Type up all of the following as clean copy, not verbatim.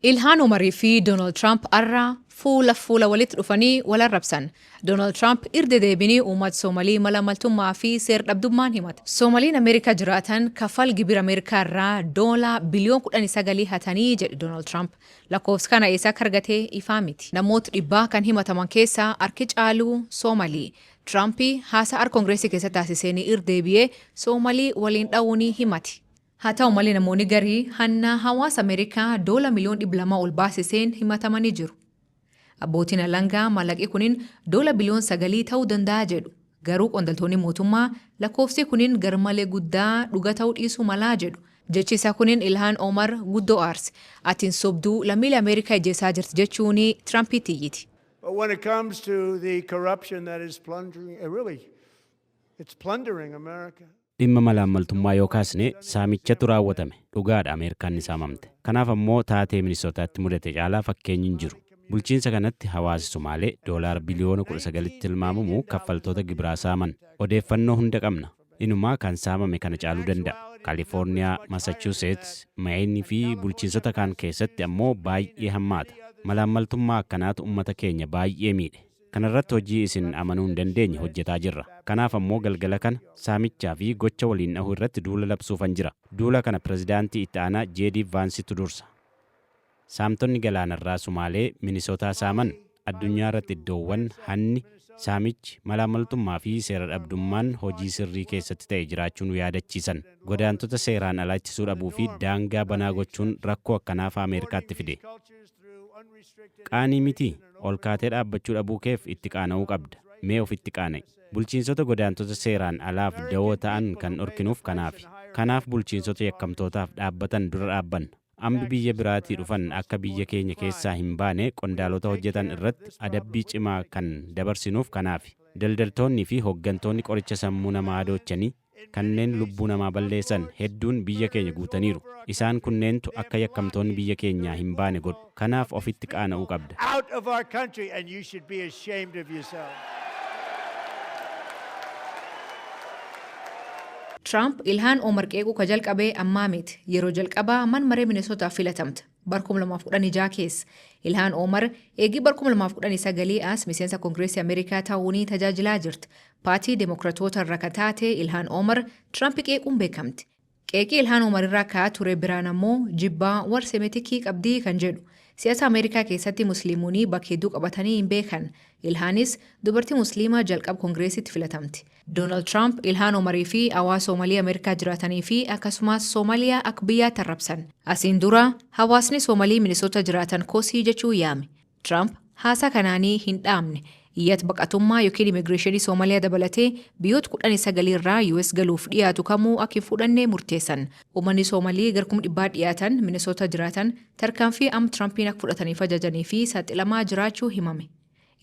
Ilhaan Umarii fi Doonaald Tiraamp har'a fuula fuula walitti dhufanii wal arrabsan. Doonaald Tiraamp irra deebiin uummata Soomalii mala maltummaa fi seer-dhabdummaan himata. Soomaliin Ameerikaa jiraatan kafal gibira Ameerikaa irraa doolaa biliyoon 19 hatanii jedhe Doonaald Tiraamp. Lakkoofsa kana eessaa akka argate ifaa miti. Namoota dhibbaa kan himataman keessaa harki caaluu Soomalii. Tiraamp haasaa har'a Koongireesii keessatti taasiseen irra deebi'ee Soomalii waliin dha'uun himate. Haa ta'u malee, namoonni garii hannaa hawaasa Ameerikaa doola miliyoon 200 ol baasiseen himatamanii jiru. Abbootiin alangaa maallaqi kunin doola biliyoon 9 ta'uu danda'a jedhu. Garuu qondaaltonni mootummaa lakkoofsi kunin garmalee guddaa dhuga ta'uu dhiisuu malaa jedhu. Jechi isaa kunin Ilhaan Omar guddoo aarse. "Atiin sobduu, lammiilee Ameerikaa ijjeessaa jirti," jechuun Tiraampiitti iyyiti. But when it comes to the corruption that is plundering, really, it's plundering America. Dhimma malaammaltummaa yoo kaasne, saamichatu raawwatame. Dhugaadha, Ameerikaan ni saamamte. Kanaaf ammoo taatee Minisootaatti mudate caalaa fakkeenyi hin jiru. Bulchiinsa kanatti hawaasi Sumaalee doolaara biliyoona 19tti tilmaamamu kaffaltoota gibiraa saaman. Odeeffannoo hunda qabna. Inumaa kan saamame kana caaluu danda'a. Kaalifoorniyaa, Massachusetts, Maine fi bulchiinsota kaan keessatti ammoo baay'ee hammaata. Malaammaltummaa akkanaatu uummata keenya baay'ee miidhe. Kanarratti hojii isin amanuu hin dandeenye hojjetaa jirra. Kanaaf ammoo galgala kana saamichaa fi gocha waliin dhahuu irratti duula labsuufan jira. Duula kana pirezidaantii itti aanaa J.D. Vaansitu dursa. Saamtonni galaanarraa Sumaalee Minisootaa saaman addunyaa irratti iddoowwan hanni, saamichi, malaammaltummaa fi seera dhabdummaan hojii sirrii keessatti ta'e jiraachuu nu yaadachiisan. Godaantota seeraan alaa ittisuu dhabuu fi daangaa banaa gochuun rakkoo akkanaaf Ameerikaatti fide. Qaanii miti, ol kaatee dhaabbachuu dhabuu keef itti qaana'uu qabda. Mee ofitti qaana'i. Bulchiinsota godaantota seeraan alaaf dawoo ta'an kan dhorkinuuf kanaafi. Kanaaf bulchiinsota yakkamtootaaf dhaabbatan dura dhaabbanna. Ambi biyya biraatii dhufan akka biyya keenya keessaa hin baane qondaalota hojjetan irratti adabbii cimaa kan dabarsinuuf kanaafi. Daldaltoonni fi hooggantoonni qoricha sammuu namaa adoochanii kanneen lubbuu namaa balleessan hedduun biyya keenya guutaniiru. Isaan kunneentu akka yakkamtoonni biyya keenyaa hin baane godhu. Kanaaf ofitti qaana'uu qabda. Out of our country, and you should be ashamed of yourself. Tiraamp Ilhaan Omar qeequu ka jalqabee ammaa miti. Yeroo jalqabaa man maree Minisootaaf filatamte. Bar 2016 keessa. Ilhaan Omar eegii bar 2019 as miseensa Koongireesii Ameerikaa ta'uun tajaajilaa jirti. Paatii Demokiraatota irra ka taate Ilhaan Omar Tiraamp qeequun beekamti. Qeeqii Ilhaan Omar irraa ka'aa ture biraan ammoo jibbaa war Semetikii qabdii kan jedhu. Siyaasa Ameerikaa keessatti Musliimoonni bakka hedduu qabatanii hin beekan. Ilhaanis dubartii Musliimaa jalqaba Koongireesitti filatamte. Doonaald Tiraamp Ilhaan Omarii fi hawaasa Soomalii Ameerikaa jiraatanii fi akkasumas Soomaliyaa akka biyyaatti arrabsan. Asiin dura hawaasni Soomalii Minisoota jiraatan kosii jechuu yaame. Tiraamp haasaa kanaanii hin dhaabne. Iyyata baqatummaa yookiin immigireeshinii Soomaliyaa dabalatee biyyoota 19 irraa US galuuf dhiyaatu kamuu akka hin fudhanne murteessan. Uummanni Soomalii gara 100,000 dhiyaatan Minisoota jiraatan tarkaanfii amma Tiraampiin akka fudhataniif ajajanii fi saaxilamaa jiraachuu himame.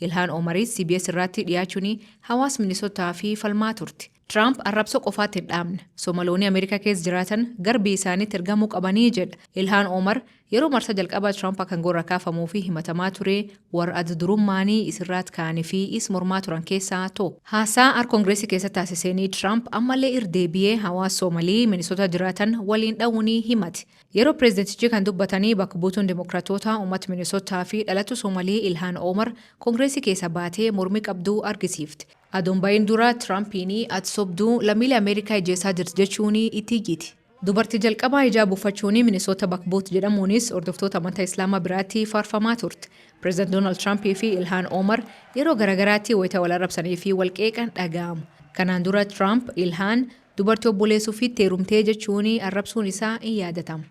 Ilhaan Omaris CBS irratti dhiyaachuun hawaasa Minisootaa fi falmaa turte. Tiraamp arrabsoo qofaatti hin dhaabne. Soomaloonni Ameerikaa keessa jiraatan garbii isaaniitti ergamuu qabanii jedha. Ilhaan Omar yeroo marsa jalqabaa Tiraamp akka gorra kaafamuu fi himatamaa ture warra adda durummaanii isirraatti ka'anii fi is mormaa turan keessaa tokko. Haasaa har Koongireesii keessatti taasiseenii Tiraamp ammallee irra deebi'ee hawaasa Soomalii Minisoota jiraatan waliin dha'uun himate. Yeroo pireezidentichi kan dubbatanii bakka buutuun Dimokiraatota uummata Minisootaa fi dhalatu Soomalii Ilhaan Omar Koongireesii keessa baatee mormii qabduu argisiifte. Aduun bahin dura Tiraampiin "Ati sobduu, lammiilee Ameerikaa ijjeessaa jirti" jechuun itti iyyiti. Dubartii jalqabaa hijaab uffachuun Minisoota bakka buutu jedhamuunis hordoftoota amantaa Islaamaa biraatti faarfamaa turte. Pireezidant Doonaald Tiraampii fi Ilhaan Omar yeroo garaagaraatti wayita wal arrabsanii fi wal qeeqan dhaga'amu. Kanaan dura Tiraamp Ilhaan dubartii obboleessuu fi heerumtee jechuun arrabsuun isaa in yaadatama.